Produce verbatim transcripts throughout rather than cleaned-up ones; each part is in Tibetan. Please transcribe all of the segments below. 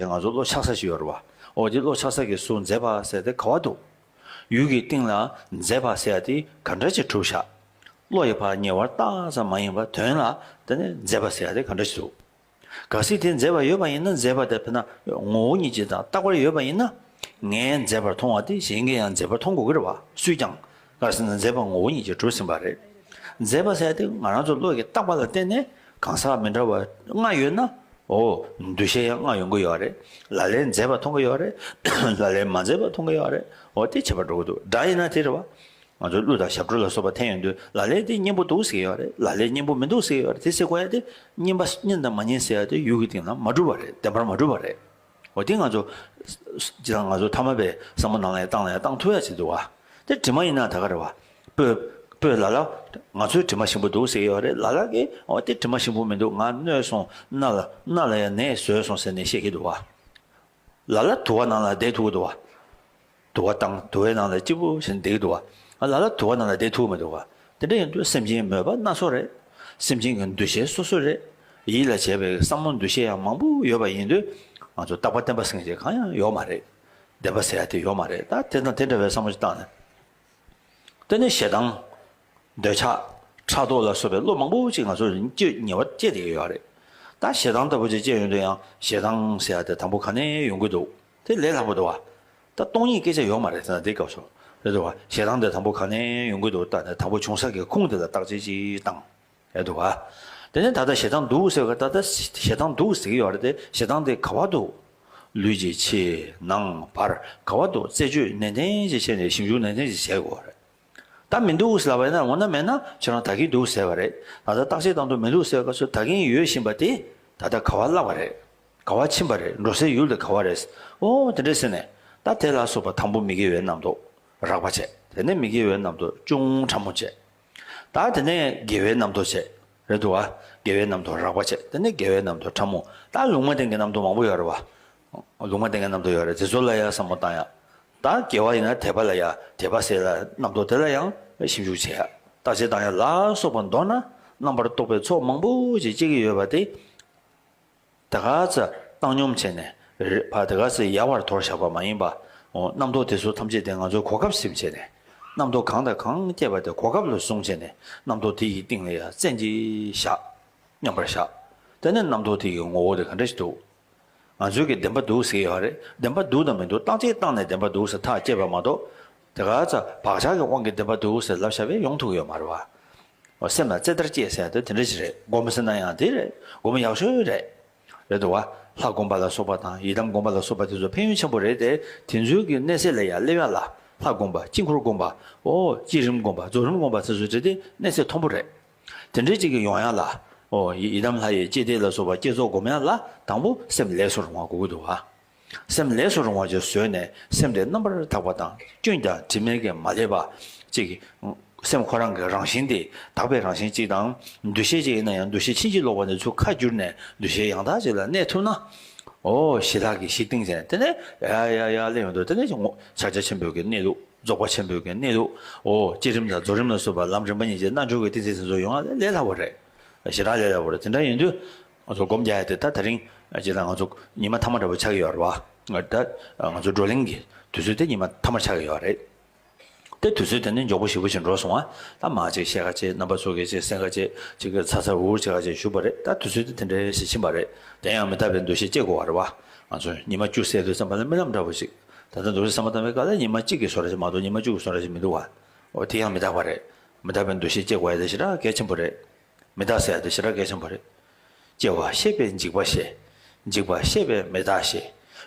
ང་ཚོ་བློ་ཆགས་ས་ཞིག་ཡོད་རེད་བ། འོ་དེ་བློ་ཆགས་ས་གི་གཟུགས་མཛེས་པ་ཟེར་དེ་ག་བ་འདུག་ཡུལ་གྱི་སྟེང་ལ་མཛེས་པ་ཟེར་ཡ་དེ་ག་འདྲ་ཅིག་གྲུབ་ཤག་བློ་ཡི་ཕར་ཉེ་བར་བལྟ་ཙམ་མ་ཡིན་པར་དོན་ལ་དེ་ནི་མཛེས་པ་ཟེར་ཡ་དེ་ག་འདྲ་ཞིག་འདུག་གལ་སྲིད་དེ་མཛེས་པ་ཡོད་པ་ཡིན་ན། མཛེས་པ་དེ་དཔེར་ན་ངོ་བོ་ཉིད་ཀྱིས་དང་རྟག་པར་ཡོད་པ་ཡིན་ན། ངས་མཛེས་པར་མཐོང་བ་དེ་གཞན་གྱིས་ཡང་མཛེས་པར་མཐོང་དགོས་ཀྱི་རེད་བ། སུས་ཀྱང་། གལ་སྲིད་ན་མཛེས་པ་ངོ་བོ་ཉིད་ཀྱིས་གྲུབ་ཟིན་པ་རེད། མཛེས་པ་ཟེར་ཡ་དེ་ང་རང་ཚོ་བློ་ཡི་བརྟག་པ་ལ་བརྟེན་ནས་གང་ཟག་མི་འདྲ་བ་ལྔ་ཡོད་ན། འོ། འདུ་ཤེས་ཡང་ལྔ་ཡོང་གི་ཡོད་རེད། ལ་ལས་མཛེས་པ་མཐོང་གི་ཡོད་རེད། ལ་ལས་མ་མཛེས་པ་མཐོང་གི་ཡོད་རེད། འོ་དེ་ཁྱད་པར་འགྲོ་གི་འདུག་སྒྲ་ཡིན་ན་དེ་རེད་བ། ང་ཚོ་གླུ་དང་ཞབས་བྲོ་ལ་སོགས་པ་འཐེན་ཡོང་དུས་ལ་ལས་དེ་སྙན་པོ་འདུག་ཟེར་གྱི་ཡོད་རེད། ལ་ལས་སྙན་པོ་མི་འདུག་ཟེར་གྱི་ཡོད་རེད། དེ་ཟེར་དགོས་ཡ་དེ་སྙན་པ་སྙན་དང་མ་སྙན་ཟེར་ཡ་དེ་ཡུལ་གྱི་སྟེང་ལ་མ་གྲུབ་པ་རེད། བདེན་པར་མ་གྲུབ་པ་རེད། འོ་དེ་ང་ཚོ། སྤྱིར་བཏང་ང་ཚོ་ཐ་མལ་པའི་བསམ་བློ་ནང་ལ་ཡང་བཏང་ལ་ཡང་བཏང་ཐུབ་ཡ་ཅིག་འདུག་བ། དེ་དྲི་མ་ཡིན་ན་ད་ག་རེད་བ། སྤོས། སྤོས་ལ་ལ། ང་ཚོའི་དྲི་མ་ཞིམ་པོ་འདུག་ཟེར་གྱི་ཡོད་རེད། ལ་ལ་གིས་འོ་དེ་དྲི་མ་ཞིམ་པོ་མི་འདུག་ང་གནོད་སོང་། སྣ་ལ་སྣ་ལ་ཡང་ནད་བཟོས་སོང་ཟེར་ནས་བཤད་ཀྱི་འདུག་བ། ལ་ལ་དུ་བ་ནང་ལ་བསྡད་ཐུབ་ཀྱི་འདུག་བ། དུ་བ་བཏང་དུ་བའི་ནང་ལ་སྐྱིད་པོ་བྱས་ནས་བསྡད་ཀྱི་འདུག་བ། ལ་ལ་དུ་བ་ནང་ལ་བསྡད་ཐུབ་ཀྱི་མི་འདུག་བ། དེ་འདྲ་ཡིན་དུས་སེམས་ཅན་མོས་པ་སྣ་ཚོགས་རེད། སེམས་ཅན་གྱི་འདུ་ཤེས་སོ་སོ་རེད། ཡིད་ལ་བྱེད་པའི་བསམ་བློ་འདུ་ཤེས་ཡང་མང་པོ་ཡོད་པ་ཡིན་དུས། ང་ཚོ་རྟག་པ་བརྟན་པ་ཟེར་མཁན་ཅིག་གང་ཡང་ཡོད་མ་རེད། བདེན་པ་ཟེར་ཡ་དེ་ཡོད་མ་རེད། ད་དེ་དང་དེ་འདྲ་བའི་བསམ་བློ་ཞིག་བཏང་ནས། དེ་ནས་ཞེ་སྡང་། འདོད་ཆགས། ཕྲག་དོག་ལ་སོགས་པའི་བློ་མང་པོ་ཅིག་ང་ཚོར་སྐྱེ་ཉེ་བར་སྐྱེས་བསྡད་ཀྱི་ཡོད་རེད། ད་ཞེ་སྡང་ལྟ་བུ་ཅིག་སྐྱེས་ཡོང་དུས་ཡང་ཞེ་སྡང་ཟེར་ཡ་དེ་དང་པོ་ག་ནས་ཡོང་གི་འདུག་དེ་ལས་སླ་པོ་འདུག་བ། ད་སྟོང་ཉིད་སྐད་ཆ་ཡོད་མ་རེད་ཟེར་ན་དེ་སྐབས་སུ། རེད་འདུག་བ། ཞེ་སྡང་དེ་དང་པོ་ག་ནས་ཡོང་གི་འདུག་ད་ནས་དང་པོ་བྱུང་ས་གི་ཁུངས་དེ་ལ་བརྟག་དཔྱད་ཅིག་བཏང་། རེད་འདུག་བ། དེ་ནས་ད་ལྟ་ཞེ་སྡང་འདུག་ཟེར་བ། ད་ལྟ་ཞེ་སྡང་འདུག་ཟེར་གྱི་ཡོད་རེད་དེ། ཞེ་སྡང་དེ་ག་བ་འདུག་ལུས་ཀྱི་ཕྱི་ནང་བར་ག་བ་འདུག་རྩད་གཅོད་ནན་ཏན་ཅིག་བྱས་ནས་ཞིབ་འཇུག་ནན་ཏན་ཅིག་བྱེད་དགོས་རེད། ད་མི་འདུག་ཟེར་ལབ་པ་ཡིན་ན། འོ་ན་མེད་ན་ཁྱེད་རང་ད་གིན་འདུག་ཟེར་བ་རེད། ད་ལྟ་བརྟག་དཔྱད་བཏང་དུས་མི་འདུག་ཟེར་བ་སྐབས་སུ་ད་གིན་ཡོད་བཞིན་པ་དེ་ད་ལྟ་ག་བ་བརླག་པ་རེད། ག་བ་ཕྱིན་པ་རེད། འགྲོ་སའི་ཡུལ་དེ་ག་བ་རེད། ཨོ་དེ་འདྲས་ཟེར་ནས། ད་དེ་ལ་སོགས་པ་དང་པོ་མི་དགེ་བའི་རྣམ་རྟོག་རགས་པ་བྱས། དེ་ནས་མི་དགེ་བའི་རྣམ་རྟོག་ཅུང་ཕྲ་མོ་བྱས། ད་དེ་ནས་དགེ་བའི་རྣམ་རྟོག་བྱས། རེད་འདུག་བ། དགེ་བའི་རྣམ་རྟོག་རགས་པ་བྱས། དེ་ནས་དགེ་བའི་རྣམ་རྟོག་ཕྲ་མོ། ད་ལུང་མ་བསྟན་གྱི་རྣམ་རྟོག་མང་པོ་ཡོད་རེད་བ། ལུང་མ་བསྟན་གྱི་རྣམ་རྟོག་ཡོད་རེད། དེ་ཚོ་ལ་ཡ་བསམ་བློ་བཏང་ཡ། ད་དགེ་བ་ཡིན་ན་དད་པ་ལ་ཡ། དད་པ་ཟེར་ལ་རྣམ་རྟོག་དེ་ལ་ཡང་ཞིབ་འཇུག་བྱེད་ཡ། བརྟག་དཔྱད་བཏང་ཡ་ལ་སོགས་པ་མདོར་ན་རྣམ་པར་རྟོག་པའི་ཚོགས་མང་པོ་ཞིག་སྐྱེ་གི་ཡོད་པ་དེ། ད་ག་ཚོད་བཏང་སྙོམས་བྱས་ནས་རེད་བ། ད་ག་ཚོད་ཡལ་བར་དོར་བཞག་པ་མ་ཡིན་པ། འོ་རྣམ་རྟོག་དེ་ཚོ་ཐམས་ཅད་དེ་ང་ཚོས་གོ་སྐབས་ཟིན་བྱས་ནས། རྣམ་རྟོག་གང་དང་གང་སྐྱེས་པ་དེ་གོ་སྐབས་ལ་བཟུང་བྱས་ནས། རྣམ་རྟོག་དེ་ཡི་སྟེང་ལ་ཡ་བཙན་གྱིས་བཞག་སྙོམས་པར་བཞག་དེ་ནས་རྣམ་རྟོག་དེ་ཡི་ངོ་བོ་དེ་ག་འདྲ་ཞིག་འདུག་ང་ཚོའི་གི་བདེན་པ་འདུག་ཟེར་ཡོད་རེད། བདེན་པ་འདུག་དང་མི་འདུག་བརྟག་དཔྱད་བཏང་ནས་བདེན་པ་འདུག་ཟེར་ཐག་བཅད་པ་མ་གཏོགས། དེ་ག་ཚོད་བག་ཆགས་ཀྱི་དབང་གིས་བདེན་པ་འདུག་ཟེར་ལབ་བཞག་པས་ཡོང་ཐུབ་ཀྱི་ཡོད་མ་རེད་བ། འོ་སེམས་ལ་རྩེ་ལྟར་སྐྱེས་ཟེར་ཡ་དེ་དེ་འདྲ་ཞིག་རེད། སྒོམ་ཟེར་ན་ཡང་དེ་རེད། སྒོམ་ཡག་ཤོས་རེད། རེད་འདུག་བ། ལྷ་སྒོམ་པ་ལ་སོགས་པ་དང་ཡི་དམ་སྒོམ་པ་ལ་སོགས་པ་དེ་ཚོ་ཕན་ཡོན་ཆེན་པོ་རེད་དེ། དེ་ཚོའི་གི་གནས་ཚད་ལ་ཡ་སླེབས་ཡ་ལ། ལྷ་སྒོམ་པ། དཀྱིལ་འཁོར་སྒོམ་པ། འོ་བསྐྱེད་རིམ་སྒོམ་པ། རྫོགས་རིམ་སྒོམ་པ་དེ་ཚོ་དེ་དེ་གནས་ཚད་མཐོན་པོ་རེད། དེ་འདྲའི་ཅིག་གི་ཡོང་ཡ་ལ། འོ་ཡི་ཡི་དམ་ལྷ་ཡི་བསྐྱེད་བཟླས་ལ་སོགས་པ་བསྐྱེད་རྫོགས་སྒོམ་ཡ་ལ་དང་པོ་སེམས་ལས་སུ་རུང་བ་དགོས་ཀྱི་འདུག་བ། སེམས་ལས་སུ་རུང་བ་ཅིག་བཟོས་ནས་སེམས་དེ་རྣམ་པར་དག་པ་དང་སྐྱོན་ཀྱང་དྲི་མས་ཀྱང་མ་བསླད་པ་ཅིག་སེམས་ཁོ་རང་གི་རང་བཞིན་དེ་དག་པའི་རང་བཞིན་གཅིག་དང་། འདུ་ཤེས་ཅིག་ཡིན་ན་ཡང་འདུ་ཤེས་ཕྱིན་ཅི་ལོག་པ་ནས་ཚུར་ཁ་བསྒྱུར་ནས་འདུ་ཤེས་ཡང་དག་ཅིག་ལ་གནས་ཐུབ་ན། འོ་ཞི་དྲག་གི་གཞི་བཏིང་ཟེར་དེ་ནས་ཡ་ཡ་ཡ་ལས་ཡོང་དུས་དེ་ནས་ཕྱག་རྒྱ་ཆེན་པོའི་གི་གནས་ལུགས། རྫོགས་པ་ཆེན་པོའི་གི་གནས་ལུགས། འོ་བསྐྱེད་རིམ་དང་རྫོགས་རིམ་ལ་སོགས་པ་ལམ་རིམ་པ་གཉིས་ཀྱི་རྣལ་འབྱོར་གྱི་ཏིང་འཛིན་དེ་ཚོ་ཡོང་ཡ་ལས་སླ་པོ་རེད། ཞེ་དྲག་ལས་སླ་པོ་རེད། དེ་འདྲ་ཡིན་དུས་ང་ཚོ་སྒོམ་རྒྱག་ཡ་དེ་ད་དེ་རིང་ཇི་ལྟར་ང་ཚོ་ཉི་མ་ཐ་མ་འདྲ་པོ་ཆགས་ཀྱི་ཡོད་རེད་བ། ད་ང་ཚོ་བགྲོ་གླེང་གི་དུས་ཚོད་དེ་ཉི་མ་ཐ་མར་ཆགས་ཀྱི་ཡོད་རེད། དེ་དུས་ཚོད་དེ་ནི་མགྱོགས་པོ་ཞེ་པོ་ཞིག་འགྲོ་སོང་བ། ད་མ་ཅིག་བཤད་ཁ་ཅིག་རྣམ་པ་ཚོ་གིས་ཅིག་གསན་ཁ་ཅིག་ཅིག་གི་ཚ་ཚ་འུར་འུར་བྱེད་ཁ་ཅིག་བཞུགས་པ་རེད། ད་དུས་ཚོད་དེ་དེ་འདྲའི་ཞིག་ཕྱིན་པ་རེད། དེ་ཡང་མི་རྟག་པའི་འདུ་ཤེས་སྐྱེ་དགོས་པ་རེད་བ། ང་ཚོ་ཉི་མ་བཅུ་ཟེར་དུས་ཙམ་པ་ལ་རྨི་ལམ་འདྲ་པོ་ཞིག་ད་ལྟ་འདུ་ཤེས་བསམ་པ་བཏང་བའི་སྐབས་ལ་ཉི་མ་གཅིག་གི་བཟོ་འདྲ་ཞིག་མ་གཏོགས་ཉི་མ་བཅུ་གི་བཟོ་འདྲ་ཞིག་མི་འདུག་བ། འོ་དེ་ཡང་མི་རྟག་པ་རེད། མི་རྟག་པའི་འདུ་ཤེས་སྐྱེ་དགོས་ཡ་དེ་ཞེ་དྲག་གལ་ཆེན་པོ་རེད། མི་རྟག་ཟེར་ཡ་དེ་ཞེ་དྲག་གལ་ཆེན་པོ་རེད། སྐྱེ་བ་ཤེས་པས་འཇིག་པ་ཤེས། འཇིག་པ་ཤེས་པས་མི་རྟག་ཤེས།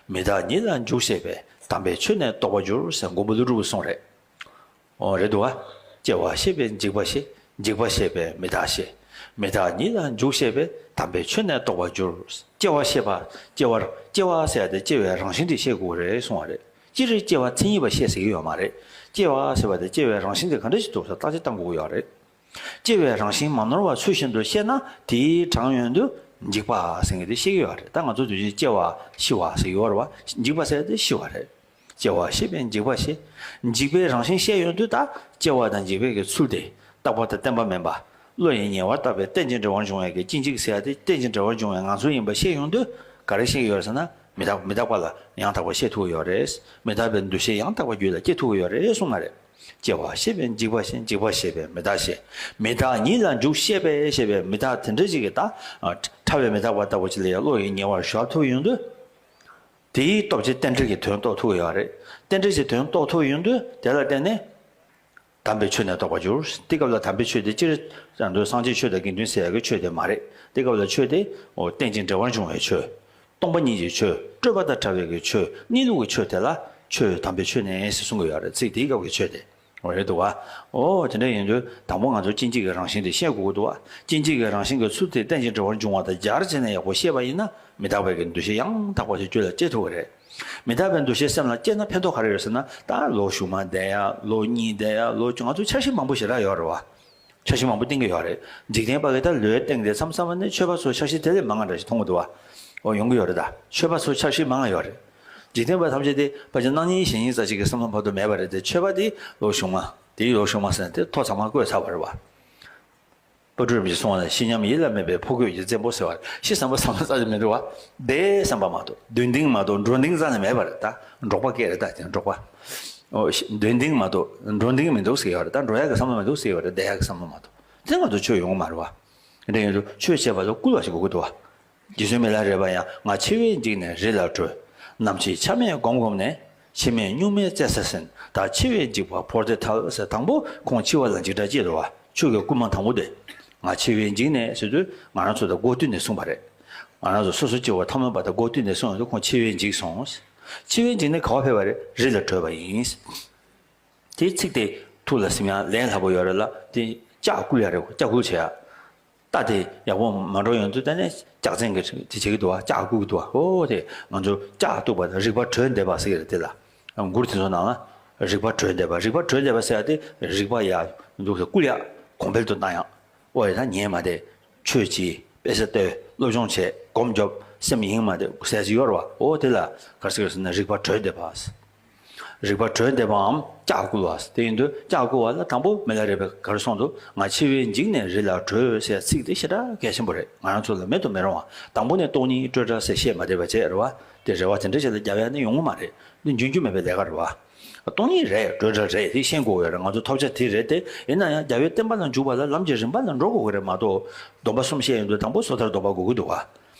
མི་རྟག་ཉིད་ལ་འཇུག་ཤེས་པས་དམ་པའི་ཆོས་ནི་རྟོགས་པར་འགྱུར་ཟེར་མགོན་པོ་ཀླུ་སྒྲུབ་ཀྱི་གསུང་རེད། འོ་རེད་འདུག་བ། སྐྱེ་བ་ཤེས་པས་འཇིག་པ་ཤེས། འཇིག་པ་ཤེས་པས་མི་རྟག་ཤེས། མི་རྟག་ཉིད་ལ་འཇུག་ཤེས་པས་དམ་པའི་ཆོས་ནི་རྟོགས་པར་འགྱུར། སྐྱེ་བ་ཤེས་པ། སྐྱེ་བར་སྐྱེ་བ་ཟེར་ཡ་དེ་སྐྱེ་བའི་རང་བཞིན་དེ་ཤེས་དགོས་རེད་གསུང་བ་རེད། སྤྱིར་སྐྱེ་བ་མཚན་ཉིད་པ་ཤེས་ཟེར་གྱི་ཡོད་མ་རེད། སྐྱེ་བ་ཟེར་བ་དེ་སྐྱེ་བའི་རང་བཞིན་དེ་ག་འདྲ་ཞིག་འདུག་ཟེར་བརྟག་དཔྱད་བཏང་དགོས་ཀྱི་ཡོད་རེད། སྐྱེ་བའི་རང་བཞིན་མ་ནོར་བ་ཚུལ་བཞིན་དུ་ཤེས་ན་དེའི་གྲངས་ཡོང་དུས་འཇིག་པ་ཟེར་མཁན་དེ་ཤེས་ཀྱི་ཡོད་རེད། ད་ང་ཚོ་དུས་ཆེན་སྐྱེ་བ་ཤི་བ་ཟེར་གྱི་ཡོད་རེད་བ། འཇིག་པ་ཟེར་དེ་ཤི་བ་རེད། སྐྱེ་བ་ཤེས་པས་འཇིག་པ་ཤེས། འཇིག་པའི་རང་བཞིན་ཤེས་ཡོང་དུས་ད་སྐྱེ་བ་དང་འཇིག་པའི་གི་ཚུལ་དེ་རྟག་པ་དང་བརྟན་པ་མིན་པ། བློ་ཡིས་ཉེ་བར་བརྟགས་པས་རྟེན་ཅིང་འབྲེལ་བར་འབྱུང་བའི་གི་སྐྱེ་འཇིག་ཟེར་ཡ་དེ་རྟེན་ཅིང་འབྲེལ་བར་འབྱུང་བའི་ངང་ཚུལ་ཡིན་པ་ཤེས་ཡོང་དུས་ག་རེ་ཤེས་ཀྱི་ཡོད་རེད་ཟེར་ན། མི་རྟག་མི་རྟག་པ་ལ་ཡང་དག་པར་ཤེས་ཐུབ་ཀྱི་ཡོད་རེད། མི་རྟག་པའི་འདུ་ཤེས་ཡང་དག་པར་རྒྱུད་ལ་སྐྱེ་ཐུབ་ཀྱི་ཡོད་རེད་གསུངས་པ་རེད། སྐྱེ་བ་ཤེས་པས་འཇིག་པ་ཤེས། འཇིག་པ་ཤེས་པས་མི་རྟག་ཤེས། མི་རྟག་ཉིད་ལ་འཇུག་ཤེས་པས་ཤེས་པས་མི་རྟག་དེ་འདྲ་ཞིག་གིས་ད་ཕྲ་བའི་མི་རྟག་པ་ལྟ་བུ་ཅིག་ལ་ཡང་བློ་ཡིས་ཉེ་བར་གཞག་ཐུབ་ཡོང་དུས། དེའི་སྟོབས་ཀྱིས་རྟེན་འབྲེལ་གྱི་དོན་རྟོགས་ཐུབ་ཀྱི་ཡོད་རེད། རྟེན་འབྲེལ་གྱི་དོན་རྟོགས་ཐུབ་ཡོང་དུས་དེ་ལ་བརྟེན་ནས། དམ་པའི་ཆོས་ནི་རྟོགས་པར་འགྱུར། དེ་སྐབས་ལ་དམ་པའི་ཆོས་དེ་སྤྱིར་བཏང་དུ་སངས་རྒྱས་ཆོས་དང་དགེ་འདུན་ཟེར་ཡག་གི་ཆོས་དེ་མ་རེད། དེ་སྐབས་ལ་ཆོས་དེ་འོ་རྟེན་ཅིང་འབྲེལ་བར་འབྱུང་བའི་ཆོས། སྟོང་པ་ཉིད་ཀྱི་ཆོས། སྤྲོས་པ་དང་བྲལ་བའི་གི་ཆོས། གནས་ལུགས་ཀྱི་ཆོས་དེ་ལ་ཆོས་དམ་པའི་ཆོས་ནི་ཟེར་གསུང་གི་ཡོད་རེད། ཚིག་དེའི་སྐབས་ཀྱི་ཆོས་དེ། འོ་རེད་འདུག་བ། འོ་དེ་འདྲ་ཡིན་དུས་དང་པོ་ང་ཚོ་སྐྱེ་འཇིག་གི་རང་བཞིན་དེ་ཤེས་དགོས་ཀྱི་འདུག་བ། སྐྱེ་འཇིག་གི་རང་བཞིན་གྱི་ཚུལ་དེ་རྟེན་ཅིང་འབྲེལ་བར་འབྱུང་བ་དང་སྦྱར་བྱས་ནས་ཡག་པོ་ཤེས་པ་ཡིན་ན་མི་རྟག་པའི་གི་འདུ་ཤེས་ཡང་དག་པ་ཞིག་རྒྱུད་ལ་སྐྱེ་ཐུབ་ཀྱི་རེད། མི་རྟག་པའི་འདུ་ཤེས་སེམས་ལ་སྐྱེས་ན་ཕན་ཐོགས་ག་རེ་ཡོད་ཟེར་ན། ད་ལོ་གཞུག་མ་བསྡད་ཡ། ལོ་གཉིས་བསྡད་ཡ། ལོ་བཅུ། ང་ཚོ་འཆར་གཞི་མང་པོ་ཞེ་དྲག་ཡོད་རེད་བ། འཆར་གཞི་མང་པོ་བཏིང་གི་ཡོད་རེད། འཇིག་རྟེན་པ་གིས་ད་ལོའི་སྟེང་དེ་མཚམས་མཚམས་ནས་ཆོས་པ་ཚོ་འཆར་གཞི་དེ་ལས་མང་བ་འདྲ་ཞིག་མཐོང་གི་འདུག་བ། འོ་ཡོང་གི་ཡོད་རེད། ད་ཆོས་པ་ཚོ་འཆར་གཞི་མང་བ་ཡོད་རེད། འཇིག་རྟེན་པ་ཐམས་ཅད་དེ་ཕལ་ཆེར་སྣང་བརྙན་ཞེན་ཡིན་ཙམ་ཞིག་གི་བསམ་བློ་བར་དུ་མེད་པ་རེད་དེ། ཆོས་པ་དེ་ལོ་གཞུག་མ་དེའི་ལོ་གཞུག་མ་ཟེར་ན་དེ་ཐོ་ཚང་མ་བཀོད་ཚར་བ་རེད་བ། དཔལ་སྤྲུལ་རིན་པོ་ཆེ་གསུངས་པ་ནང་བཞིན། ཤི་མཉམ་ཡིད་ལ་མེད་པའི་ཕོ་རྒོད་ཀྱི་བཙན་པོ་ཟེར་བ། ཤི་བསམ་པ་བསམ་པ་རྩ་ནས་མི་འདུག་བ། བསྡད་བསམ་པ་མ་གཏོགས། སྡོད་འདུན་མ་གཏོགས་འགྲོ་འདུན་རྩ་ནས་མེད་པ་རེད། ད་འབྲོག་པ་སྐད་རེད། ད་དེ་འབྲོག་པ། ཨོ་ཤི། སྡོད་འདུན་མ་གཏོགས་འགྲོ་འདུན་མི་འདུག་ཟེར་བ་རེད། ད་འགྲོ་ཡག་གི་བསམ་བློ་མི་འདུག་ཟེར་བ་རེད། བསྡད་ཡག་གི་བསམ་བློ་མ་གཏོགས། དེ་ང་ཚོ་ཆོས་ཡོང་གི་མ་རེད་བ། དེ་འདྲ་ཡིན་དུས་ཆོས་བྱེད་པ་ལ་བསྐུལ་བ་ཞིག་དགོས་ཀྱི་འདུག་བ། རྗེ་བཙུན་མི་ལ་རས་པ་ཡང་། ང་འཆི་བས་འཇིགས་ནས་རི་ལ་བྲོས། ནམ་འཆི་ཆ་མེད་སྒོམ་སྒོམ་ནས། འཆི་མེད་གཉུག་མའི་བཙན་ས་ཟིན། བདག་འཆི་བས་འཇིགས་པ་བོར་ཏེ་ཐལ་ཟེར། དང་པོ་ཁོང་འཆི་བ་ལ་འཇིགས་སྐྲག་སྐྱེས་འདུག་བ། ཆོས་ཀྱི་བསྐུལ་མ་དང་པོ་དེ། ང་འཆི་བས་འཇིགས་ནས་ཟེར་དུས་ང་རང་ཚོ་དང་སྒོ་བསྟུན་ནས་གསུངས་པ་རེད། ང་རང་ཚོ་སོ་སོ་སྐྱེ་བོ་ཐ་མལ་པ་དང་སྒོ་བསྟུན་ནས་གསུངས་ཡོང་དུས་ཁོང་འཆི་བས་འཇིགས་སོང་། འཆི་བས་འཇིགས་ནས་ག་པར་ཕེབས་པ་རེད། རི་ལ་བྲོས་པ་ཡིན། དེའི་ཚིག་དེ་ཐུགས་ལ་ཟིན་ཡ་ལས་སླ་པོ་ཡོད་རེད་ལ། དེ་ལྕག་བསྐུལ་ཡ་རེད། ལྕག་བསྐུལ་བྱེད་ཡ། རྟ་དེ་ཡག་པོ་མ་འགྲོ་ཡོང་དུས་ད་ནས་ལྕག་ཚན་གྱི་དེ་བྱེད་ཀྱི་འདུག་བ། ལྕག་བསྐུལ་གྱི་འདུག་བ། ཨོ་དེ་ང་ཚོ་ལྕག་གཏུག་པ་དང་རིག་པ་གྲོལ་འདེབས་པ་ཟེར་གྱི་རེད། དེ་ལ་མགུར་དེ་ཚོ་ནང་ལ་རིག་པ་གྲོལ་འདེབས་པ། རིག་པ་གྲོལ་འདེབས་པ་ཟེར་ཡ་དེ་རིག་པ་ཡར་འདུག་སེ་བསྐུལ་ཡ། གོང་འཕེལ་དུ་བཏང་ཡ། ཨོ་ཡ། ད་ཉན་མ་དེ། ཆོས་གྱིས་དཔེ་ཆ་ལྟོས། སློབ་སྦྱོང་བྱེད། སྒོམ་རྒྱོབ། སེམས་ཡེངས་མ་དེ་ཟེར་གྱི་ཡོད་རེད་བ། ཨོ་དེ་ལ་ག་རེ་ཟེར་ཟེར་ན་རིག་པ་གྲོལ་འདེབས་པ། རིག་པ་གྲོལ་འདེབས་པའམ་ལྕག་བསྐུལ་བ། དེ་ཡིན་དུས་ལྕག་བསྐུལ་བ་ལ་དང་པོ་མི་ལ་རས་པས་ག་རེ་གསུངས་འདུག་ང་འཆི་བས་འཇིགས་ནས་རི་ལ་བྲོས་ཟེར་ཚིག་དེ་ཞེ་དྲག་གལ་ཆེན་པོ་རེད། ང་རང་ཚོ་ལ་མེད་དུ་མི་རུང་བ། དང་པོ་ནས་སྟོང་ཉིད་སྤྲོས་བྲལ་ཟེར་བཤད་མ་བསྡད་པ་བྱས་རེད་བ། དེ་རེ་བ་དེ་འདྲ་ཞིག་ལ་རྒྱབ་ཡ་ནི་ཡོང་གི་མ་རེད། འདི་འཇོན་རྒྱུ་མེད་པའི་ལས་ཀ་རེད་བ། སྟོང་ཉིད་རེད། སྤྲོས་བྲལ་རེད། དེ་ཤེས་དགོས་ཀྱི་རེད། ང་ཚོ་ཐོབ་བྱ་དེ་རེད་དེ། ཡིན་ན་ཡང་རྒྱལ་བའི་བསྟན་པ་ལ་འཇུག་པ་ལ་ལམ་གྱི་རིམ་པ་ལ་འགྲོ་དགོས་ཀྱི་རེད་མ་གཏོགས། སྡོམ་པ་གསུམ་བཤད་ཡོང་དུས་དང་པོ་སོ་ཐར་སྡོམ་པ་དགོས་ཀྱི་འདུག་བ།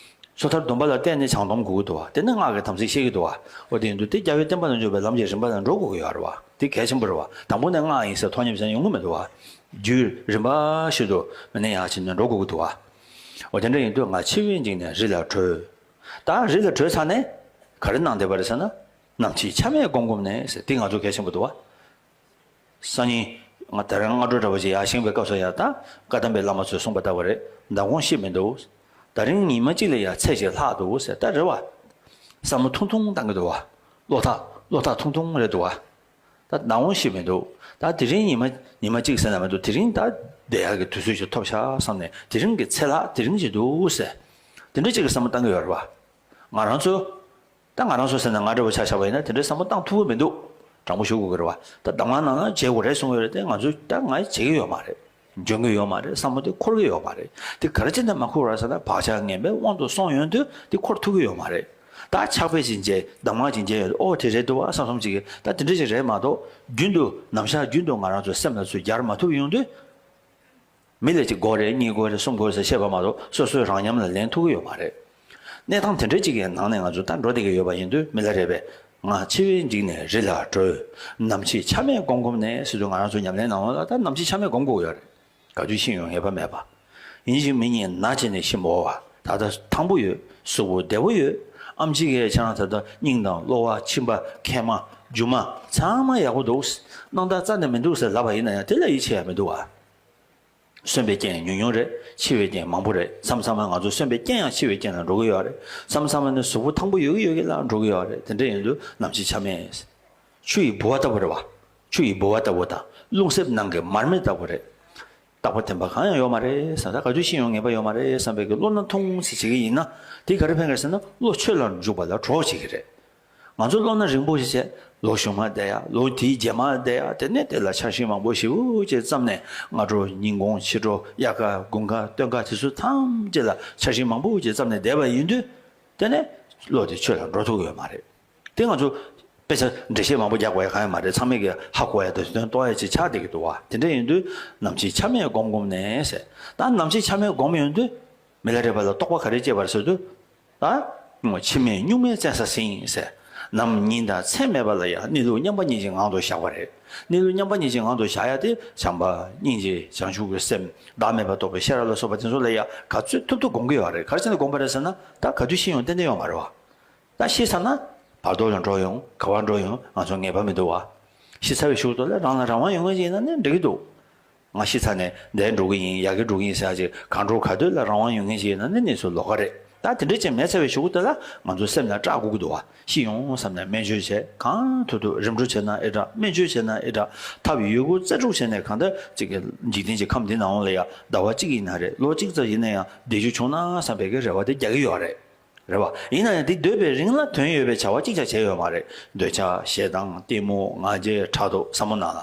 སོ་ཐར་སྡོམ་པ་ལ་བརྟེན་ནས་བྱང་སྡོམ་དགོས་ཀྱི་འདུག་བ། དེ་ནས་སྔགས་ཀྱི་དམ་ཚིག་བཤད་ཀྱི་འདུག་བ། འོ་དེ་ཡིན་དུས་དེ་རྒྱལ་བའི་བསྟན་པ་ལ་འཇུག་པའི་ལམ་གྱི་རིམ་པ་ལ་འགྲོ་དགོས་ཀྱི་ཡོད་རེད་བ། དེ་གལ་ཆེན་པོ་རེད་བ། དང་པོ་ནས་སྔགས་ཡིན་ཟེར་ཐོགས་མཉམ་ཟེར་ཡོང་གི་མི་འདུག་བ། རྒྱུད་རིམ་པ་བཞིན་དུ་མི་ནས་ཡར་ཕྱིན་ནས་འགྲོ་དགོས་ཀྱི་འདུག་བ། འོ་དེ་འདྲ་ཡིན་དུས་ང་འཆི་བས་འཇིགས་ནས་རི་ལ་བྲོས། ད་རི་ལ་བྲོས་ཚར་ནས་ག་རེ་གནང་བསྡད་པ་རེད་ཟེར་ན། ནམ་འཆི་ཆ་མེད་སྒོམ་སྒོམ་ནས་ཟེར། དེ་ང་ཚོ་གལ་ཆེན་པོ་འདུག་བ། སང་ཉིན་ང་ད་རང་སྔ་དྲོ་འདྲ་བོ་ཅིག་ཡར་བཞེངས་པའི་སྐབས་སུ་ཡང་ད་བཀའ་གདམས་པའི་བླ་མ་ཚོས་གསུངས་པ་ལྟ་བུ་རེད། མདང་དགོང་ཤི་མི་འདུག་ད་རིང་ཉི་མ་གཅིག་ལ་ཡང་ཚེ་ཞིག་ལྷག་འདུག་ཟེར། ད་རེད་བ། བསམ་བློ་ཐུང་ཐུང་བཏང་གི་འདུག་བ། བློ་ཐག་བློ་ཐག་ཐུང་ཐུང་རེད་འདུག་བ། ད་མདང་དགོང་ཤི་མི་འདུག་ད་དེ་རིང་ཉི་མ་ཉི་མ་གཅིག་ཟེར་ན་མི་འདུག་དེ་རིང་ད་བསྡད་ཡག་གི་དུས་ཚོད་ཞིག་ཐོབ་ཤག་བསམ་ནས། དེ་རིང་གི་ཚེ་ལྷག་དེ་རིང་ཞིག་འདུག་ཟེར། དེ་འདྲ་ཅིག་གི་བསམ་བློ་བཏང་གི་ཡོད་རེད་བ། ང་རང་ཚོ། ད་ང་རང་ཚོ་ཟེར་ན་ང་འདྲ་བོ་ཆ་བཞག་པ་ཡིན་ན་དེ་འདྲའི་བསམ་བློ་བཏང་ཐུབ་ཀྱི་མི་འདུག་དྲང་པོ་ཞུ་དགོས་ཀྱི་རེད་བ། ད་གདམས་ངག་ནང་ན་བྱེད་དགོས་རེད་གསུངས་ཡོད་རེད་དེ། ང་ཚོས་ད་ང་བྱེད་ཀྱི་ཡོད་མ་རེད། འཇོན་གྱི་ཡོད་མ་རེད། བསམ་བློ་དེ་འཁོར་གྱི་ཡོད་མ་རེད། དེ་ག་རེ་བྱས་ནས་མ་འཁོར་བ་རེད་ཟེར་ན། བག་ཆགས་ངན་པའི་དབང་དུ་སོང་ཡོང་དུས་དེ་འཁོར་ཐུབ་ཀྱི་ཡོད་མ་རེད། ད་ཕྱག་དཔེ་ཅིག་མཇལ། གདམས་ངག་ཅིག་མཇལ་ཡོང་དུས། ཨོ་དེ་རེད་འདུག་བ་བསམ་བསམ་ཅིག་གིས། ད་དེ་འདྲ་ཞིག་རེད་མ་གཏོགས། རྒྱུན་དུ་ནམ་ཞག་རྒྱུན་དུ་ང་རང་ཚོའི་སེམས་ལ་ཚུར་སྦྱར་མ་ཐུབ་ཡོང་དུས། མི་ལ་གཅིག་དགོས་རེད། གཉིས་དགོས་རེད། གསུམ་དགོས་རེད་ཟེར་བཤད་པ་མ་གཏོགས་སོ་སོའི་རང་ཉམས་ལ་ལེན་ཐུབ་ཀྱི་ཡོད་མ་རེད། གནས་སྟངས་དེ་འདྲ་ཅིག་གི་ནང་ནས་ང་ཚོ་ད་འགྲོ་བསྡད་ཀྱི་ཡོད་པ་ཡིན་དུས། མི་ལ་རས་པས་ང་འཆི་བས་འཇིགས་ནས་རི་ལ་བྲོས། ནམ་འཆི་ཆ་མེད་སྒོམ་སྒོམ་ནས་ཟེར་དུས། ང་རང་ཚོ་ཉམས་ལེན་ནང་ལ་ད་ནམ་འཆི་ཆ་མེད་སྒོམ་དགོས་ཡོད་རེད། ག་དུས་ཤི་ཡོང་ངེས་པ་མེད་པ། ཡིན་གཅིག་མིན་གཉིས་ན་བྱས་ནས་ཤི་མི་འོ་བ། ད་ལྟ་ཐང་པོ་ཡོད། གཟུགས་པོ་བདེ་པོ་ཡོད། ཨེམ་ཆི་གིས་ཁྱེད་རང་ད་ལྟ་སྙིང་དང་གློ་བ། མཆིན་པ། མཁལ་མ། རྒྱུ་མ་ཚང་མ་ཡག་པོ་འདུག་སྣང་དག་རྩ་ནས་མི་འདུག་ཟེར་ལབ་པ་ཡིན་ན་ཡང་དེ་ལ་ཡིད་ཆེས་ཡ་མི་འདུག་བ། གསོན་པའི་རྐྱེན་ཉུང་ཉུང་རེད། འཆི་བའི་རྐྱེན་མང་པོ་རེད། མཚམས་མཚམས་ལ་ང་ཚོ་གསོན་པའི་རྐྱེན་ཡང་འཆི་བའི་རྐྱེན་ལ་འགྲོ་གི་ཡོད་རེད། མཚམས་མཚམས་ལ་ནི་གཟུགས་པོ་ཐང་པོ་ཡོད་གི་ཡོད་གི་ལ་འགྲོ་གི་ཡོད་རེད། དེ་འདྲ་ཡིན་དུས་ནམ་འཆི་ཆ་མེད། ཆུ་ཡི་ལྦུ་བ་ལྟ་བུ་རེད་བ། ཆུ་ཡི་ལྦུ་བ་ལྟ་བུ་དང་རླུང་གསེབ་ནང་གི་མར་མེ་ལྟ་བུ་རེད། རྟག་པ་བརྟན་པ་གང་ཡང་ཡོད་མ་རེད་ཟེར། ད་ག་དུས་ཤི་ཡོང་ངེས་པ་ཡོད་མ་རེད་བསམ་པའི་གི་བློ་སྣ་ཐུང་ཙམ་བྱེད་ཀྱི་ཡིན་ན། དེ་ག་རེ་ཕན་གི་རེད་ཟེར་ན། བློ་ཆོས་ལ་འཇུག་པ་ལ་གྲོགས་བྱེད་ཀྱི་རེད། ང་ཚོ་བློ་སྣ་རིང་པོ་ཞིག་བྱས། ལོ་གཞུག་མ་བསྡད་ཡ། ལོ་དེའི་རྗེས་མ་བསྡད་ཡ། དེ་ནས་དེ་ལ་འཆར་གཞི་མང་པོ་ཞེ་པོ་ཅིག་བརྩམས་ནས། སྔ་དྲོ་ཉིན་གུང་ཕྱི་དྲོ་དབྱར་ཁ་དགུན་ཁ་སྟོན་ཁ་དེ་ཚོ་ཐམས་ཅད་ལ་འཆར་གཞི་མང་པོ་ཅིག་བརྩམས་ནས་བསྡད་པ་ཡིན་དུས། དེ་ནས་ བློ་དེ་ཆོས་ལ་འགྲོ་ཐུབ་ཀྱི་ཡོད་མ་རེད། དེ་ང་ཚོ་དཔེ་ཆ་འགྲེལ་བཤད་མང་པོ་རྒྱག་དགོས་ཡ་གང་ཡང་མ་རེད། ཚང་མས་ཀྱི་ཧ་གོ་ཡ་དང་དོན་རྟོགས་ཡ་ཅིག་ཆགས་བསྡད་ཀྱི་འདུག་བ། དེ་འདྲ་ཡིན་དུས་ནམ་འཆི་ཆ་མེད་སྒོམ་སྒོམ་ནས་ཟེར། ད་ནམ་འཆི་ཆ་མེད་སྒོམ་ཡོང་དུས་མི་ལ་རས་པ་ལ་རྟོགས་པ་ག་རེ་སྐྱེས་པ་རེད་ཟེར་དུས། ད་འཆི་མེད་གཉུག་མའི་བཙན་ས་ཟིན་ཟེར། ནམ་ཉིན་དང་མཚན་མེད་པ་ལ་ཡང་གནས་ལུགས་མཉམ་པ་ཉིད་ཀྱི་ངང་དུ་བཞག་པ་རེད། གནས་ལུགས་མཉམ་པ་ཉིད་ཀྱི་ངང་དུ་བཞག་ཡ་དེ་བྱམས་པ་སྙིང་རྗེ་བྱང་ཆུབ་ཀྱི་སེམས་བདག་མེད་པ་རྟོགས་པའི་ཤེས་རབ་ལ་སོགས་པ་དེ་ཚོ་ལ་ཡང་ག་ཚོད་ཐུབ་ཐུབ་སྒོམ་གྱི་ཡོད་རེད། ག་རེ་བྱས་ནས་སྒོམ་པ་རེད་ཟེར་ན། ད་ག་དུས་ཤི་ཡོང་ཏན་ཏན་ཡོད་མ་རེད་བ། ད་ཤི་ཚར་ན་བར་དོ་ལ་འགྲོ་ཡོང་ག་བར་འགྲོ་ཡོང་ང་ཚོ་ངེས་པ་མི་འདུག་བ། ཤི་ཚར་བའི་གཞུག་ཏུ་ལ་རང་ལ་རང་དབང་ཡོད་མཁན་ཅིག་ཡིན་ན་ནི་འགྲིག་གི་འདུག་ང་ཤི་ཚར་ནས་འདིར་འགྲོ་གི་ཡིན། ཡར་རྒྱས་འགྲོ་གི་ཡིན་ཟེར་ཡ་ཅིག་གང་འགྲོ་ག་དུས་ལ་རང་དབང་ཡོད་མཁན་ཞིག་ཡིན་ན་ནི་གནས་ཚུལ་ལོགས་ཀ་རེད། ད་དེ་འདྲ་ཅིག་མེད་ཚར་བའི་གཞུག་གུ་དེ་ལ་ང་ཚོ་སེམས་ལ་སྐྲག་དགོས་ཀྱི་འདུག་བ། ཤི་ཡོང་བསམ་ནས་སྨན་བཅོས་བྱས། གང་ཐུབ་ཐུབ་རིམ་གྲོ་བྱས་ན་ཨེ་དྲག་སྨན་བཅོས་བྱས་ན་ཨེ་དྲག་ཐབས་ཡོད་རྒུ་རྩལ་སྤྲུགས་བྱས་ནས། གང་ལྟར་ཅིག་གི་འཇིག་རྟེན་གྱི་ཁམས་འདི་ནང་ལ་ཡང་ཟླ་བ་གཅིག་ཡིན་ན་རེད། ལོ་གཅིག་ཙམ་ཡིན་ན་ཡང་བདེ་རྒྱུ་བྱུང་ན་བསམ་པའི་གི་རེ་བ་དེ་རྒྱག་གི་ཡོད་རེད། རེད་བ། ཡིན་ན་ཡང་དེ་སྡོད་པའི་རིང་ལ་དོན་ཡོད་པའི་བྱ་བ་གཅིག་ཀྱང་བྱས་ཡོད་མ་རེད། འདོད་ཆགས་ཞེ་སྡང་གཏི་མུག་ང་རྒྱལ་ཕྲག་དོག་བསམ་བློ་ནང་ལ།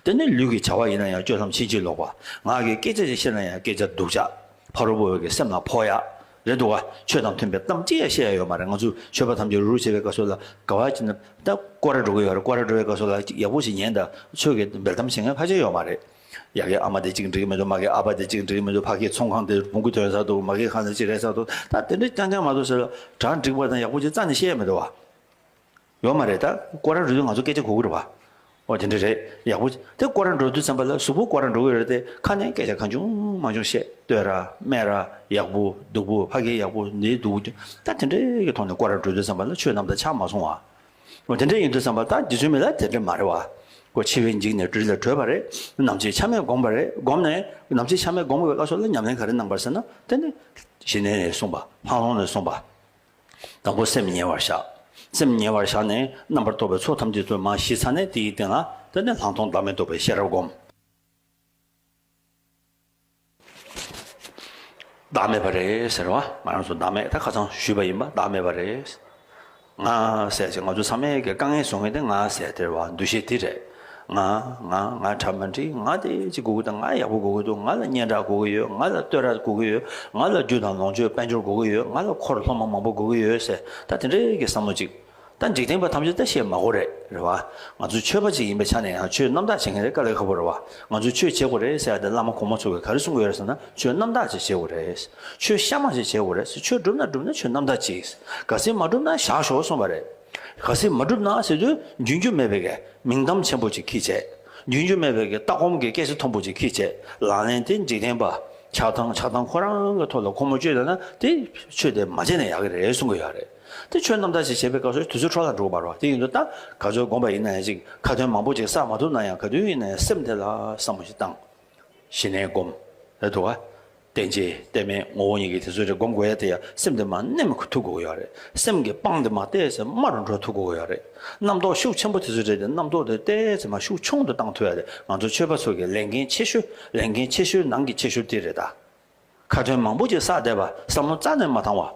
དེ་ནི་ལུས་ཀྱི་བྱ་བ་ཡིན་ན་ཡང་སྤྱོད་ལམ་ཕྱིན་ཅི་ལོག་པ། ངག་གི་སྐད་ཆ་ཞིག་བཤད་ན་ཡང་སྐད་ཆ་སྡུག་ཅག་ཕ་རོལ་པོ་ཡོད་ཀྱི་སེམས་ལ་ཕོག་ཡག་རེད་འདུག་བ། ཆོས་དང་མཐུན་པའི་གཏམ་གཅིག་ཡང་བཤད་ཡ་ཡོད་མ་རེད། ང་ཚོ་ཆོས་པ་ཐམས་ཅད་རུ་རུ་བྱེད་པའི་སྐབས་སུ་ལ་ག་བ་ཅིག་ན་ད་སྐོར་ར་འགྲོ་གི་ཡོད་རེད། སྐོར་ར་འགྲོ་བའི་སྐབས་སུ་ལ་ཅིག་ཡག་པོ་ཞིག་ཉན་དང་ཆོས་ཀྱི་འབེལ་གཏམ་བྱེད་མཁན་ཕལ་ཆེར་ཡོད་མ་རེད། ཡ་གི་ཨ་མ་དེ་གཅིག་འགྲིག་གི་མི་འདུག་མ་གི་ཨ་ཕ་དེ་གཅིག་འགྲིག་གི་མི་འདུག་ཕ་གི་ཚོང་ཁང་དེ་བོང་གུ་ཐོན་ས་འདུག་མ་གི་ཁང་དེ་གཅིག་རེད་ས་འདུག་ད་དེ་འདྲ་རྐྱང་རྐྱང་མ་གཏོགས་ཟེར་ལ་གྲ་འགྲིག་པ་དང་ཡག་པོ་ཅིག་རྩ་ནས་བཤད་ཡ་མི་འདུག་བ། ཡོད་མ་རེད། ད་སྐོར་ར་འགྲོ་དུས་ང་ཚོ་སྐད་ཆ་གོ་གི་རེད་བ། ཨོ་དེ་འདྲ་རེད། ཡག་པོ་དེ་སྐོར་ར་འགྲོ་དུས་ཙམ་པ་ལ་གཟུགས་པོ་སྐོར་ར་འགྲོ་གི་ཡོད་རེད་དེ་ཁ་ནས་སྐད་ཆ་གང་བྱུང་མང་བྱུང་བཤད། བསྟོད་ར་སྨད་ར་ཡག་པོ་སྡུག་པོ་ཕ་གི་ཡག་པོ་འདི་སྡུག་པོ་ད་དེ་འདྲའི་གི་ཐོག་ནས་སྐོར་ར་འགྲོ་དུས་ཙམ་པ་ལ་ཆོས་རྣམ་དག་ཆགས་མ་སོང་བ། འོ་དེ་འདྲ་ཡིན་དུས་ཙམ་པ་ད་རྗེ་བཙུན་མི་ལ་དེ་འདྲ་མ་རེད་བ། ཁོ་འཆི་བས་འཇིགས་ནས་སྦྲུལ་ལས་གྲོལ་བ་རེད། ནམ་འཆི་ཆ་མེད་བསྒོམས་པ་རེད། བསྒོམས་ནས་ནམ་འཆི་ཆ་མེད་བསྒོམས་པའི་སྐབས་སུ་ལ་ཉམས་ལེན་ག་རེ་གནང་བ་རེད་ཟེར་ན། དེ་ནི་ཞི་གནས་ནས་གསུངས་པ། ལྷག་མཐོང་ནས་གསུངས་པ། དང་པོ་སེམས་ཉེ་བར་བཞག་སེམས་ཉེ་བར་བཞག་ནས་རྣམ་པར་རྟོག་པའི་ཚོགས་ཐམས་ཅད་དུ་མར་ཞི་ཚར་ནས་དེའི་སྟེང་ལ་དེ་ནི་ལྷག་མཐོང་བདག་མེད་རྟོགས་པའི་ཤེས་རབ་བསྒོམ། བདག་མེད་པ་རེད་ཟེར་བ། ང་རང་ཚོ་བདག་མེད་ད་ཁ་སང་ཞུས་པ་ཡིན་པ། བདག་མེད་པ་རེད། ང་ཟེར་ཅིག་ང་ཚོ་ཚང་མས་ཀྱི་དཀའ་ངལ་བཟོ་མཁན་དེ་ང་ཟེར་དེ་རེད་བ། འདུ་ཤེས་དེ་རེད། ང་ང་ང་གྲ་མ་འགྲིག་ང་དེ་ཅིག་དགོས་ཀྱི་འདུག་ང་ཡག་པོ་དགོས་ཀྱི་འདུག་ང་ལ་སྙན་གྲགས་དགོས་ཀྱི་ཡོད། ང་ལ་བསྟོད་ར་དགོས་ཀྱི་ཡོད། ང་ལ་རྒྱུ་དང་ལོངས་སྤྱོད་དཔལ་འབྱོར་དགོས་ཀྱི་ཡོད། ང་ལ་འཁོར་སློབ་མ་མང་པོ་དགོས་ཀྱི་ཡོད་ཟེར། ད་དེ་འདྲའི་གི་བསམ་བློ་ཅིག་ད་འཇིག་རྟེན་པ་ཐམས་ཅད་ད་བཤད་མ་དགོས་རེད། རེད་བ། ང་ཚོ་ཆོས་པ་ཅིག་ཡིན་པའི་ཆ་ནས་ཡང་ཆོས་རྣམ་དག་བྱེད་མཁན་དེ་དཀའ་ལས་ཁག་པོ་རེད་བ། ང་ཚོས་ཆོས་བྱེད་དགོས་རེད་ཟེར་ཡ་དེ་བླ་མ་གོང་མ་ཚོ་གིས་ག་རེ་གསུང་གི་ཡོད་རེད་ཟེར་ན། ཆོས་རྣམ་དག་ཅིག་བྱེད་དགོས་རེད། ཆོས་གཤའ་མ་ཅིག་བྱེད་དགོས་རེད། ཆོས་སྒྲུབ་ན་སྒྲུབ་ན་ཆོས་རྣམ་དག་ཅིག་གལ་སྲིད་མ་སྒྲུབ་ན་བཞག་ཤོག་གསུངས་པ་རེད། གལ་སྲིད་མ་སྒྲུབ་ན་ཟེར་དུས་རྒྱུན་རྒྱུ་མེད་པའི་གི་མིང་གཏམ་ཆེན་པོ་ཅིག་གིས་བྱས། རྒྱུན་རྒྱུ་མེད་པའི་གི་ལྟ་སྒོམ་གྱི་སྐད་ཆ་མཐོན་པོ་ཅིག་གིས་བྱས། ལག་ལེན་དེ་འཇིག་རྟེན་པ་ཆགས་སྡང་ཆགས་སྡང་ཁོ་རང་གི་ཐོག་ལ་ཁོ་མོ་སྤྱོད་ལ་ན་དེ་ཆོས་དེ་མ་བྱས་ན་ཡག་གི་རེད་གསུང་གི་ཡོད་རེད། དེ་ཆོས་རྣམ་དག་ཅིག་བྱེད་པའི་སྐབས་སུ་དུས་ཚོད་འཕྲོ་བརླག་འགྲོ་གི་མ་རེད་བ། དེ་ཡིན་དུས་ད་ག་ཚོད་སྒོམ་པ་ཡིན་ན་ཡང་ཅིག་ཁ་ཏོན་མང་པོ་ཅིག་བསགས་མ་ཐུབ་ན་ཡང་ག་དུས་ཡིན་ན་ཡང་སེམས་དེ་ལ་བསམ་བློ་ཞིག་བཏང་། ཞི་གནས་སྒོམ། རེད་འདུག་བ། བརྟན་བྱེད་བརྟན་མེད་ངོ་བོ་ཉིད་ཀྱི་དེ་ཚོ་རེ་སྒོམ་དགོས་ཡ་དེ་ཡང་སེམས་དེ་མར་མནན་ཐུབ་དགོས་ཀྱི་ཡོད་རེད། སེམས་ཀྱི་སྤང་དེ་མར་ཏོག་ཙམ་དམའ་རུ་འགྲོ་ཐུབ་དགོས་ཀྱི་ཡོད་རེད། རྣམ་རྟོག་ཤུགས་ཆེན་པོ་དེ་ཚོ་རེད་དེ་རྣམ་རྟོག་དེ་ཏོག་ཙམ་མར་ཤུགས་ཆུང་དུ་བཏང་ཐུབ་ཡ་དེ་ང་ཚོ་ཆོས་པ་ཚོ་གི་ལས་འགན་ཆེ་ཤོས་ལས་འགན་ཆེ་ཤོས་ནང་གི་ཆེ་ཤོས་དེ་རེད་ད། ཁ་ཏོན་མང་པོ་ཅིག་བསགས་བསྡད་པ་བསམ་བློ་རྩ་ནས་མ་བཏང་བ།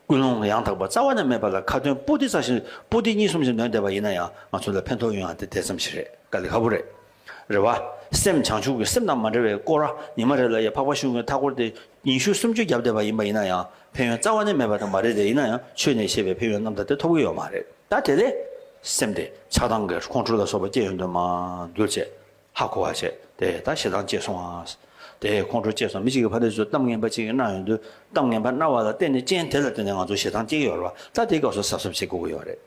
ཀུན་སློང་ཡང་དག་པ་རྩ་བ་ནས་མེད་པ་ལ་ཁ་ཏོན་པོ་ཏི་ཙམ་ཞིག་པོ་ཏི་གཉིས་གསུམ་ཞིག་འདོན་བསྡད་པ་ཡིན་ན་ཡང་ང་ཚོ་ལ་ཕན་ཐོགས་ཡོང་ཡ་དེ་དེ་ཙམ་ཞིག་རེད། དཀའ་ལས་ཁག་པོ་རེད། རེད་བ། སེམས་བྱང་ཆུབ་ཀྱི་སེམས་དང་མ་འབྲེལ་བའི་སྐོར་ར་ཉི་མ་རེ་ལ་ཡ་འཕགས་པ་ཤིང་གི་མཐའ་སྐོར་དེ་ཉི་ཤུ་སུམ་ཅུ་བརྒྱབ་བསྡད་པ་ཡིན་པ་ཡིན་ན་ཡང་ཕན་ཡོན་རྩ་བ་ནས་མེད་པ་དང་མ་རེད་དེ། ཡིན་ན་ཡང་ཆོས་ནས་བཤད་པའི་ཕན་ཡོན་རྣམ་དག་དེ་ཐོབ་ཀྱི་ཡོད་མ་རེད། ད་དེ་ལས་སེམས་དེ་ཆགས་སྡང་གི་ཁོང་ཁྲོ་ལ་སོགས་པ་སྐྱེ་ཡོང་དུས་མར་འདུལ་བྱས། ཧ་གོ་བ་བྱས་ཏེ་ད་ཞེ་སྡང་སྐྱེས་སོང་ཨ། དེ་ཁོང་ཁྲོ་སྐྱེས་སོང་། མི་གཅིག་གིས་ཕ་དེ་ཚོ་གཏམ་ངན་པ་གཅིག་གནང་ཡོང་དུས་གཏམ་ངན་པ་གནང་བ་ལ་བརྟེན་ནས་རྐྱེན་དེ་ལ་བརྟེན་ནས་ང་ཚོ་ཞེ་སྡང་སྐྱེ་གི་ཡོད་རེད་བ། ད་དེའི་སྐབས་སུ་གཟབ་གཟབ་བྱེད་དགོས་ཀྱི་ཡོད་རེད།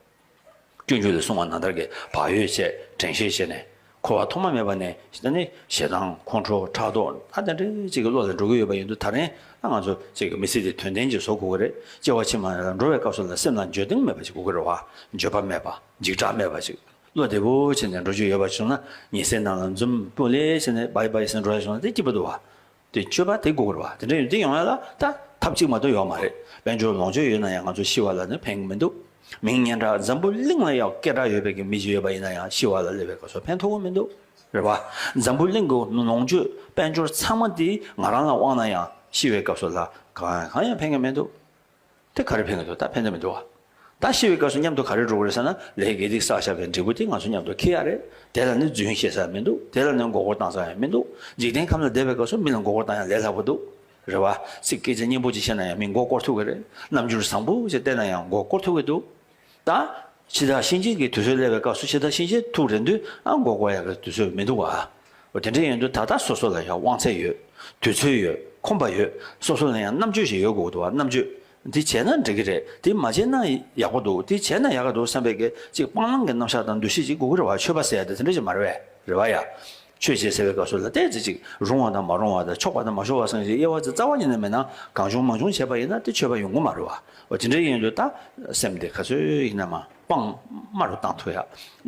སྤྱོད་འཇུག་ལས་གསུངས་པ་ནང་ལྟར་གྱི་བག་ཡོད་བྱས་དྲན་ཤེས་བྱས་ནས་འཁོར་བ་ཐོག་མ་མེད་པ་ནས་ད་ནི་ཞེ་སྡང་ཁོང་ཁྲོ་ཕྲག་དོག་ད་དེ་འདྲའི་གཅིག་གི་བློ་ལ་འགྲོ་གི་ཡོད་པ་ཡིན་དུས་ད་རིང་ད་ང་ཚོ་གཅིག་གི་མི་ཚེ་དེ་དོན་ལྡན་ཅིག་བཟོ་དགོས་ཀྱི་རེད། སྐྱེ་བ་ཕྱི་མ་ལ་འགྲོ་བའི་སྐབས་སུ་ལ་སེམས་ལ་འགྱོད་གདུང་མེད་པ་ཞིག་དགོས་ཀྱི་རེད་བ། འགྱོད་པ་མེད་པ་འཇིགས་སྐྲག་མེད་པ་ཞིག་བློ་བདེ་པོ་བྱས་ནས་འགྲོ་རྒྱུ་ཡོད་པ་བྱུང་ན་ཉལ་སའི་ནང་ལ་འཛུམ་སྤུ་ལེ་བྱས་ནས་བའི་བའི་ཟེར་འགྲོ་ཡ་བྱུང་ན་དེ་སྐྱིད་པོ་འདུག་བ། དེ་སྤྱོད་པ་དེ་དགོས་རེད་བ། དེ་འདྲ་ཡོད་དེ་ཡོང་ཡ་ལ་ད་ཐབས་གཅིག་མ་གཏོགས་ཡོད་མ་རེད། དཔལ་འབྱོར་ལོངས་སྤྱོད་ཡོད་ན་ཡང་ང་ཚོ་ཤི་བ་ལ་ནི་ཕན་གི་མི་འདུག་མིང་སྙན་གྲགས་འཛམ་བུ་གླིང་ལ་ཡང་སྐད་གྲགས་ཡོད་པའི་གི་མི་ཞིག་ཡོད་པ་ཡིན་ན་ཡང་ཤི་བ་ལ་སླེབས་པའི་སྐབས་སུ་ཕན་ཐོགས་གི་མི་འདུག་རེད་བ། འཛམ་བུ་གླིང་གི་ལོངས་སྤྱོད་དཔལ་འབྱོར་ཚང་མ་དེ་ང་རང་ལ་དབང་ན་ཡང་ཤི་བའི་སྐབས་སུ་ལ་གང་ཡང་གང་ཡང་ཕན་གི་མི་འདུག་དེ་ག་རེ་ཕན་གི་འདུག་ད་ཕན་ཐོགས་མི་འདུག་བ། ད་ཤི་བའི་སྐབས་སུ་མཉམ་དུ་ག་རེ་འགྲོ་གི་རེད་ཟེར་ན། ལས་དགེ་སྡིག་བསགས་བཞག་པའི་འབྲས་བུ་དེ་ང་ཚོ་མཉམ་དུ་འཁྱེར་ཡ་རེད། དེ་ལ་ནི་རྫུན་བཤད་ས་ཡང་མི་འདུག་དེ་ལ་ནི་མགོ་སྐོར་བཏང་ས་ཡང་མི་འདུག་འཇིག་རྟེན་ཁམས་ལ་བསྡད་པའི་སྐབས་སུ་མི་ལ་མགོ་སྐོར་བཏང་ཡ་ལས་སླ་པོ་འདུག་རེད་བ། ཚིག་སྐད་ཆ་སྙན་པོ་ཅིག་བཤད་ན་ཡང་མི་མགོ་སྐོར་ཐུབ་ཀྱི་རེད། རྣམ་འགྱུར་བཟང་པོ་ཅིག་བསྟན་ན་ཡང་མགོ་སྐོར་ཐུབ་ཀྱི་འདུག་ད་འཆི་བདག་གཤིན་རྗེ་གི་དུས་ཚོད་སླེབས་པའི་སྐབས་སུ་འཆི་བདག་གཤིན་རྗེ་ཐུག་རན་དུས་ཨ་མགོ་སྐོར་ཡག་གི་དུས་ཚོད་མི་འདུག་བ། འོ་དེ་འདྲ་ཡིན་དུས་ད་ལྟ་སོ་སོ་ལ་ཡང་དབང་ཚད་ཡོད། དུས་ཚོད་ཡོད། ཁོམ་པ་ཡོད། སོ་སོ་ལ་ཡང་རྣམ་དཔྱོད་ཞིག་ཡོད་དགོས་འདུག་བ། རྣམ་དཔྱོད་འདི་བྱས་ན་འགྲིག་གི་རེད། འདི་མ་བྱས་ན་ཡག་པོ་འདུག་འདི་བྱས་ན་ཡག་གི་འདུག་བསམ་པའི་གི་ཅིག་སྤང་བླང་གི་རྣམ་གཞག་དང་འདུ་ཤེས་ཅིག་དགོས་ཀྱི་རེད་བ། ཆོས་པ་ཟེར་ཡ་དེ་དེ་འདྲ་ཞིག་མ་རེད་བས། རེད་བ་ཡ། ཆོས་བྱེད་ཟེར་བའི་སྐབས་སུ་ལ་ཏོག་ཙམ་ཅིག་རུང་བ་དང་མ་རུང་བ་དང་ཆོག་པ་དང་མ་ཆོག་པ་སོགས་ཀྱི་དབྱེ་བ་ཅིག་རྩ་བ་ཉིད་ནས་མེད་ན་གང་བྱུང་མང་བྱུང་བྱས་པ་ཡིན་ན་དེ་ཆོས་པ་ཡོང་གི་མ་རེད་བ། འོ་དེ་འདྲ་ཡིན་དུས་ད་སེམས་དེ་ག་ཚོད་ཡིན་ན་མ་སྤང་དམའ་རུ་བཏང་ཐུབ་ཡ།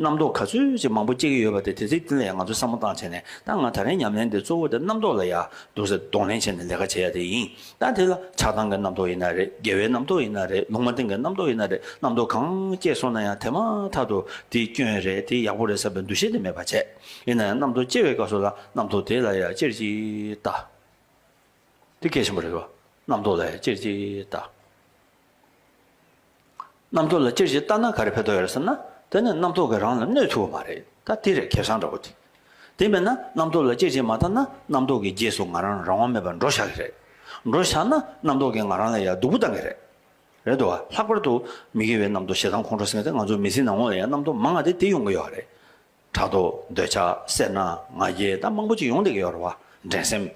རྣམ་རྟོག་ག་ཚོད་ཅིག་མང་པོ་སྐྱེ་གི་ཡོད་པ་དེ་དེ་ཚིག་དེ་ལ་ཡང་ང་ཚོས་བསམ་བློ་བཏང་བྱས་ནས། ད་ང་ད་རེས་ཉམས་ལེན་དེ་གཙོ་བོ་དེ་རྣམ་རྟོག་ལ་ཡ་འདུག་སེ་གདོང་ལེན་བྱས་ནས་ལས་ཀ་བྱེད་ཡ་དེ་ཡིན། ད་དེ་ལ་ཆགས་སྡང་གི་རྣམ་རྟོག་ཡིན་ན་རེད། དགེ་བའི་རྣམ་རྟོག་ཡིན་ན་རེད། ལུང་མ་བསྟན་གྱི་རྣམ་རྟོག་ཡིན་ན་རེད། རྣམ་རྟོག་གང་སྐྱེས་སོང་ན་ཡང་དེ་མ་ཐག་ཏུ་དེ་སྐྱོན་རེད། དེ་ཡག་པོ་རེད་བསམ་པའི་འདུ་ཤེས་དེ་མེད་པ་བྱས། ཡིན་ན་ཡང་རྣམ་རྟོག་སྐྱེ་བའི་སྐབས་སུ་ལ་རྣམ་རྟོག་དེ་ལ་ཡང་ཅེར་གྱིས་ལྟ། དེ་གལ་ཆེན་པོ་རེད་བ། རྣམ་རྟོག་ལ་ཡང་ཅེར་གྱིས་ལྟ། རྣམ་རྟོག་ལ་ཅེར་གྱིས་ལྟ་ན་ག་རེ་ཕན་ཐོགས་ཡོད་རེད་ཟེར་ན། དེ་ནི་རྣམ་རྟོག་གིས་རང་ལ་གནོད་ཐུབ་པ་མ་རེད། ད་དེ་རེད་ཁེ་བཟང་འདྲ་པོ་དེ། དེ་མེད་ན་རྣམ་རྟོག་ལ་ཅེར་གྱིས་མ་ལྟ་ན་རྣམ་རྟོག་གི་རྗེས་སུ་ང་རང་རང་དབང་མེད་པར་འགྲོ་བཞག་གི་རེད། འགྲོ་བཞག་ན་རྣམ་རྟོག་གིས་ང་རང་ལ་ཡང་སྡུག་པོ་བཏང་གི་རེད། རེད་འདུག་བ། ལྷག་པར་དུ་མི་དགེ་བའི་རྣམ་རྟོག་ཞེ་སྡང་ཁོང་ཁྲོ་ཟེར་མཁན་དེ་ང་ཚོ་མི་ཚེའི་ནང་ལོགས་ལ་ཡང་རྣམ་རྟོག་མང་བ་དེ་དེ་ཡོང་གི་ཡོད་རེད། ཕྲག་དོག་འདོད་ཆགས་སེར་སྣ་ང་རྒྱལ་ད་མང་པོ་ཅིག་ཡོང་བསྡད་ཀྱི་ཡོད་རེད་བ། འགྲན་སེམས།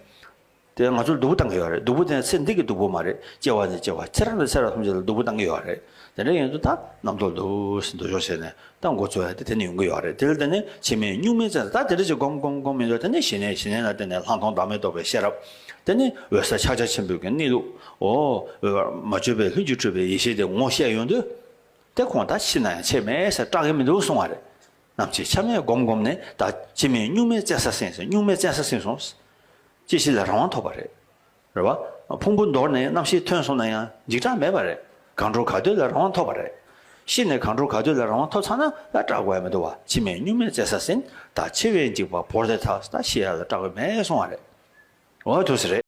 དེ་ང་ཚོར་སྡུག་པོ་བཏང་གི་ཡོད་རེད། སྡུག་པོ་དེ་ཚེ་འདི་གི་སྡུག་པོ་མ་རེད། སྐྱེ་བ་ནས་སྐྱེ་བ་ཚེ་རབས་ནས་ཚེ་རབས་ཐམས་ཅད་ལ་སྡུག་པོ་བཏང་གི་ཡོད་རེད། དེ་འདྲ་ཡིན་དུས་ད་རྣམ་རྟོག་འདུག་སེ་འདུ་འཇོག་བྱས་ནས་ད་འགོ་ཚུགས་ཡ་དེ་དེ་ནས་ཡོང་གི་ཡོད་རེད། དེ་ལ་བརྟེན་ནས་འཆི་མེད་གཉུག་མའི་བཙན་ས་ད་དེ་འདྲ་ཅིག་སྒོམ་སྒོམ་སྒོམ་ཡིན་དུས་དེ་ནས་ཞི་གནས་ཞི་གནས་ལ་བརྟེན་ནས་ལྷག་མཐོང་བདག་མེད་རྟོགས་པའི་ཤེས་རབ། དེ་ནས་འོད་གསལ་ཕྱག་རྒྱ་ཆེན་པོའི་གི་གནས་ལུགས། འོ། འོད་མ་བཅོས་པའི་ལྷུན་གྱིས་གྲུབ་པའི་ཡེ་ཤེས་དེ་ངོ་ཤེས་ཡོང་དུས། དེ་ཁོང་ད་ཤི་ན་ཡང་ཆད་མེད་ཟེར་སྐྲག་གི་མི་འདུག་གསུང་བ་རེད། ནམ་འཆི་ཆ་མེད་སྒོམ་སྒོམ་ནས་ད་འཆི་མེད་གཉུག་མའི་བཙན་ས་ཟིན་སོང་། གཉུག་མའི་བཙན་ས་ཟིན་སོང་། སྐྱེ་ཤི་ལས་རང་དབང་ཐོབ་པ་རེད། རེད་བ། ཕུང་པོ་འདོར་ནས་རྣམ་ཤེས་ཐོན་སོང་ན་ཡང་འཇིགས་སྐྲག་མེད་པ་རེད། གང་འགྲོ་ག་དུས་ལ་རང་དབང་ཐོབ་པ་རེད། ཤི་ནས་གང་འགྲོ་ག་དུས་ལ་རང་དབང་ཐོབ་ཚར་ན་ཡང་སྐྲག་དགོས་ཡ་མི་འདུག་བ། འཆི་མེད་གཉུག་མའི་བཙན་ས་ཟིན། ད་འཆི་བའི་འཇིགས་པ་བོར་ཏེ་ཐལ། ད་ཤི་ཡ་ལ་སྐྲག་དགོས་མེད་གསུང་བ་རེད། འོ་ཐུགས་སུ་རེད།